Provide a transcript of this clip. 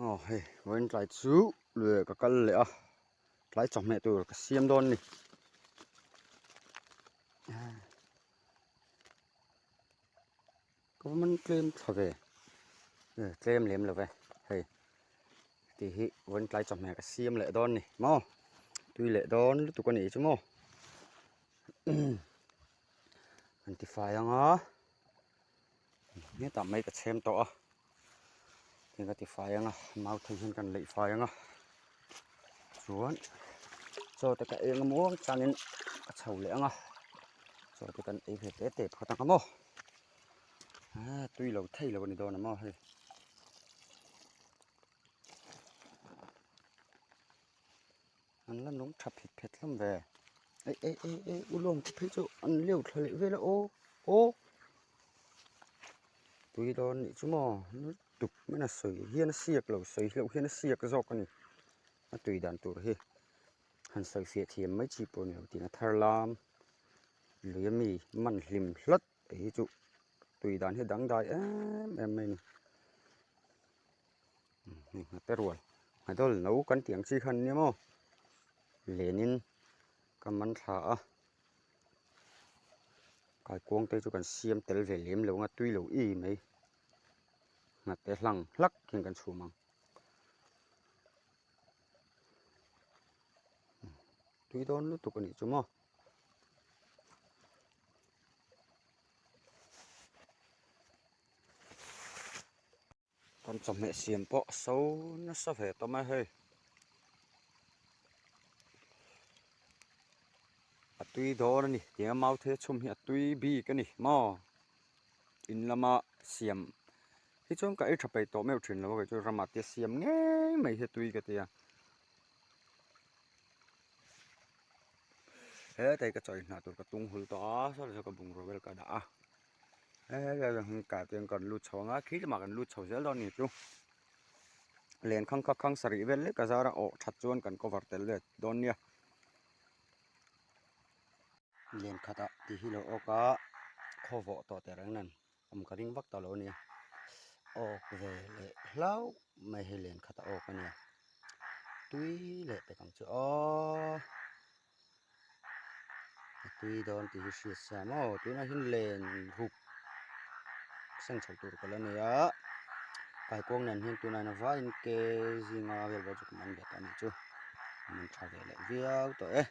Aw hei vawiin tlai chu lui ah ka kal leh a tlai chawhmeh tur ka siam dawn a ni government tlem tha ve tlem lem lo ve hei tih hi vawiin tlai chawhmeh ka siam leh dawn a ni maw tui leh dawn lutuk a nih chu maw an ti fai ang a. Hetah mai ka chhem tawh a heng ka ti fai ang a mau thei hian kan leih fai ang a chuan chaw te ka eng a muang changin ka chho leh ang a chaw te kan ei ve te te phawt ang a maw tui lo thei lo a ni dawn a maw hei. An la nung tha phet phet hlawm ve ei ei ei ei u lawng te phei chu an leu thla leh vel a aw aw tui dawn nih chu maw lutuk main a sawi hian a siak lo sawi hlauh hian a siak zawk a ni a tui dan tur hi han sawi fiah thiam mai chi pawh a ni lo tiin a thar lam lui ami man hlim hlat te hi chu tui dan hi a dangdai em em mai a ni. Hei nghate rual nghadawl no kan tih ang chi kha an nia maw lenin ka man thla a kaikuang te chu kan siam tel ve lem lo ang a tui lo i mai nghate hlang hlak hian kan chhum ang tui dawn lutuk a nih chu maw. Kan chawhmeh siam pawh a so nasa ve tawh mai hei a tui dawn a ni tiang a mau thei a chhum hi a tui bik a ni maw in lama siam hi chuan ka ei tha peih tawh meuh thin lo a kei chu ramah te siam ngei mai hi a tui ka ti a hetlai ka chawi hnah tur ka tung hul tawh a saw lai saw ka bungraw vel ka dah a. Hengah chuan kan lut chho ang a khi lamah kan lut chho zel dawn a ni chu len khang kha khang sarih vel lek a zar a awh that chuan kan cover tel ve dawn nia len khatah tih hi lo awk a khaw vawh tawh teh reng nen awm ka ring vak ta lo a nia awk ve leh hlauh mai hi len khat a awk a nia tui leh pek ang chu aw. A tui dawn tih hi hriat sa maw tunah hian len ruk seng chho tur ka la nei a kaikuang nen hian tunah hian a vaiin ke zinga vel pawh chu ka man ve tawh a nih chu man tha ve leh viau tawh e.